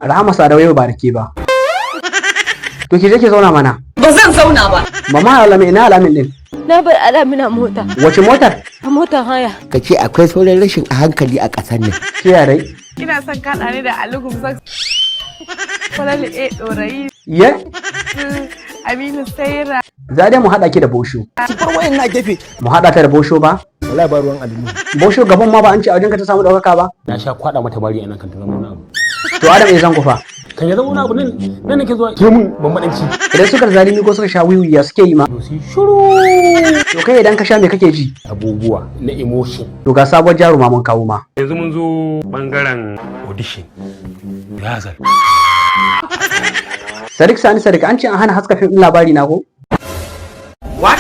Rahama Sadau, yau ba da ke ba. To ki je ki zauna mana. Ba zan zauna ba. Mama Alamin, ina Alamin din? Na bar Alamina mota. Wace motar? A motar haya. Ka ce akwai sauran rashin a hankali a ƙasar nan. Ke yare? Ina son kaɗa ni da Ali Gumzak. Falalu A Ɗorayi. Ye? Aminu Saira. Za dai mu haɗa ki da Bosho. Bar wayan na gefe. Mu haɗa ta da Bosho ba? Wallahi ba ruwan Alinu. Bosho gaban ma ba an ce a wajenka ta samu ɗaukaka ba? Na sha kwada mata bari a nan kan ta zama wani abu. To Adam ya zango fa. Kan ya zama wani abu, nan nan nake zuwa ke mun bambadanci. Idan suka zalimi ko suka sha wiwi, ya suke yi ma? To sai shiru. To kai idan ka sha, me kake ji? Abubuwa na emotion. To ga sabuwar jaruma mun kawo ma. Yanzu mun zo bangaren audition, rehearsal. Sadiq Sani Sadiq, an ce an hana haska fim ɗin Labari Na ko? What?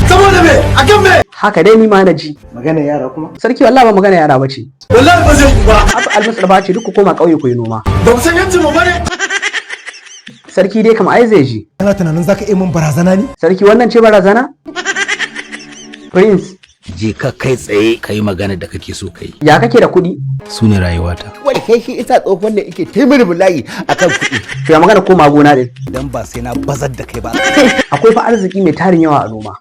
Saboda me? Akan me? Haka dai ni ma na ji. Magana yara kuma. Sarki, wallahi ba magana yara bace. Wallahi ba zai yi ba. Abu Almusu ce duk ku koma ƙauye ku yi noma. Ba mu san yancin mu bane. Sarki dai kam ai zai ji. Kana tunanin zaka iya mun barazana ne? Sarki, wannan ce barazana? Prince. Je ka kai tsaye ka yi magana da kake so ka yi. Ya kake da kuɗi? Su ne rayuwata. Wanda kai shi isa tsohon da yake taimir bulayi akan kuɗi. To ya magana koma gona din? Idan ba sai na bazar da kai ba. Akwai fa arziki mai tarin yawa a noma.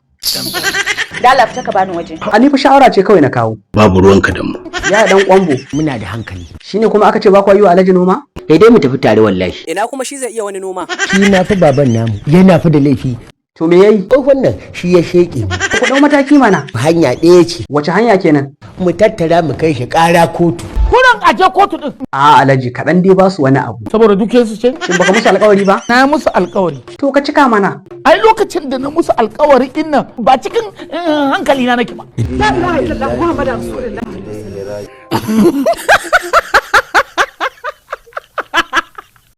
Dala, fita ka bani waje. Ali fa shawara ce kawai na kawo. Babu ruwanka da mu. Ya dan kwambo. Muna da hankali. Shine kuma aka ce ba kwa yi wa Alhaji noma? Kai dai mu tafi tare wallahi. Ina kuma shi zai iya wani noma? Shi na fi baban namu yana fi da laifi. To me yayi? Tsohon nan shi ya sheƙe mu. Ku dau mataki mana. Hanya ɗaya ce. Wace hanya kenan? Mu tattara mu kai shi ƙara kotu. Kuran aje kotu din. A Alhaji, kaɗan dai ba su wani abu. Saboda duke su ce. Shin baka musu alƙawari ba? Na musu alkawari. To ka cika mana. Ai lokacin da na musu alkawari din nan ba cikin hankali na nake ba. La ilaha illallah Muhammadu Rasulullah.